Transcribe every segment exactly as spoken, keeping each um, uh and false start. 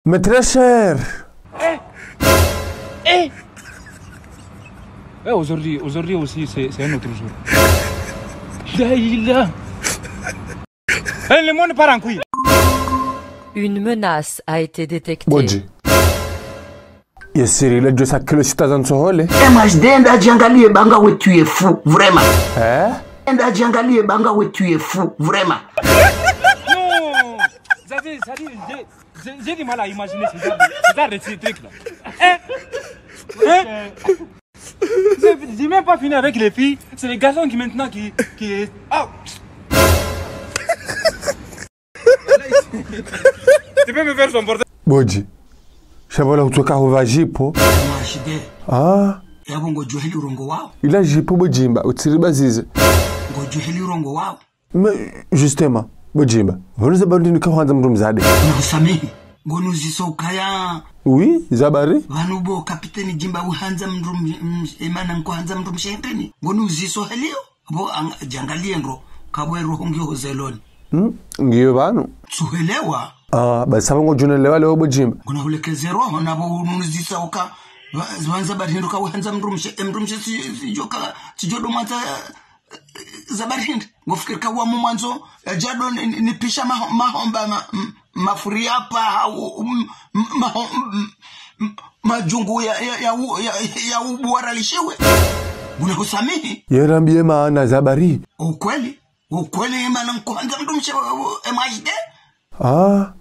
Mes très chers. Eh, aujourd'hui, aujourd'hui aussi, c'est, c'est un autre jour. Là, il est là. Eh, le monde part en couille. Une menace a été détectée. Bodji. Ye siri le djo sa kilo shita za ntsohole. M H D, enda djangalie banga we tu es fou, vraiment. Eh? Enda djangalie banga we tu es fou, vraiment. Non. Ça, c'est, ça, c'est, j'ai, j'ai, j'ai du mal à imaginer ce genre de, ce genre de truc-là. Hein? Hein? J'ai, j'ai même pas fini avec les filles. C'est les garçons qui maintenant qui, qui, ah. Tu peux me faire son portable? Bodji. Sha pvala hutsoka hupva djipo. M H D. Ah. Yapvo ngodjuwa heli urongowawo. Ila djipo Bodjimba, utsiribazize. Ngodjuwa heli urongowawo. Mais, justement, Bodjimba, pvanu za bari nika hwandza mndru mdzadze. Nakusamihi. Ngonuziso ukaya. Oui, za bari? Pvanu bo kapiteni Djimba uhandza mndru m-, m-, emana nkohandza mndru mshe ntrini. Ngonuziso heliyo. Bo ang-, djangalie ndro, kabwe roho ngiyo hozeloni. Hmm, ngiyo pvanu. Tsuhelewa. Ah, basi apvo ngodjo nelewa leo Bodjimba. Ngona hulekeze roho na bo unuzisa uka, pva-, pvandza bari hindru ka uhandza mndru mshe, e mndru mshe si, si djoka, si djo do mwandza, eh, za bari hindru. Ngofikiri ka wa mu mwandzo, eh, djado ni, ni, nipisha maho-, mahomba ma-, m-, mafuri apa, hau, m-, m-, maho-, m-, m-, madjungu ya, ya, ya u-, ya, ya ubuwa ralishiwe. Ngona husamihi. Ye rambiye maana za bari. Ukweli. Ukweli, emana nkohandza mndru mshe wa, wa, M H D. Ah.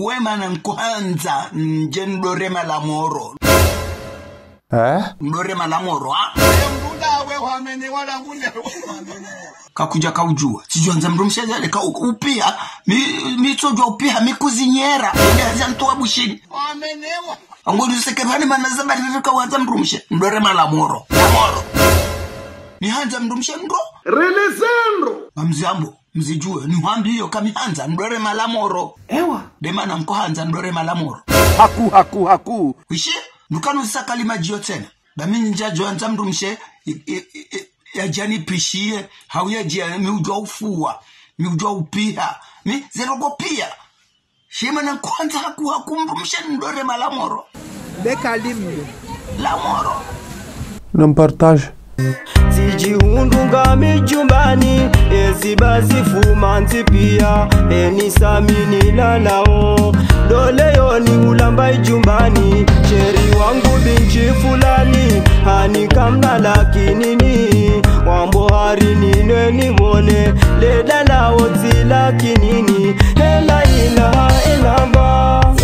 Wemana nkohandza, ndje ndore malamoro. Eh? Ndore malamoro, ha? Kakudja kaudjuwa. Tsidjuwa handza mndru mshe zale, ka u-, upiha. Mi, mi tsodjuwa upiha, mi kuzinyera. Nde hazi antowa bushini. Angonuzise ke pvani mana za bari rika uhandza mndru mshe. Ndore malamoro. Lamoro. Nihandza mndru mshe ndro. Relezendro. Mamziambo. Mzidjuwe, nihwambiyo kamihandza ndore malamoro. Ewa. Demana nkohandza ndore malamoro. Haku, haku, haku. Wishi, nukanuzisa kalima djiyo tsena. Ba mi ndjadjo handza mndru mshe, i, i, i, i, yadjanipishiye, hau yadjiya, mi udjuwa ufuwa, mi udjuwa upiha, mi zerogo piya. Shemana nkohandza haku, haku mndru mshe ndore malamoro. Nde kalimu. Lamoro. Nam partage. Tsidjihundru ngami djumbani, eziba zifuma ndzipiya, eni sami nilalao. Ndole yoni ulamba idjumbani, sheri wangu bintshi fulani, hani kamna lakinini, wambo hari ninwe nibone, ledala otsi lakinini, hela ilaha illallah.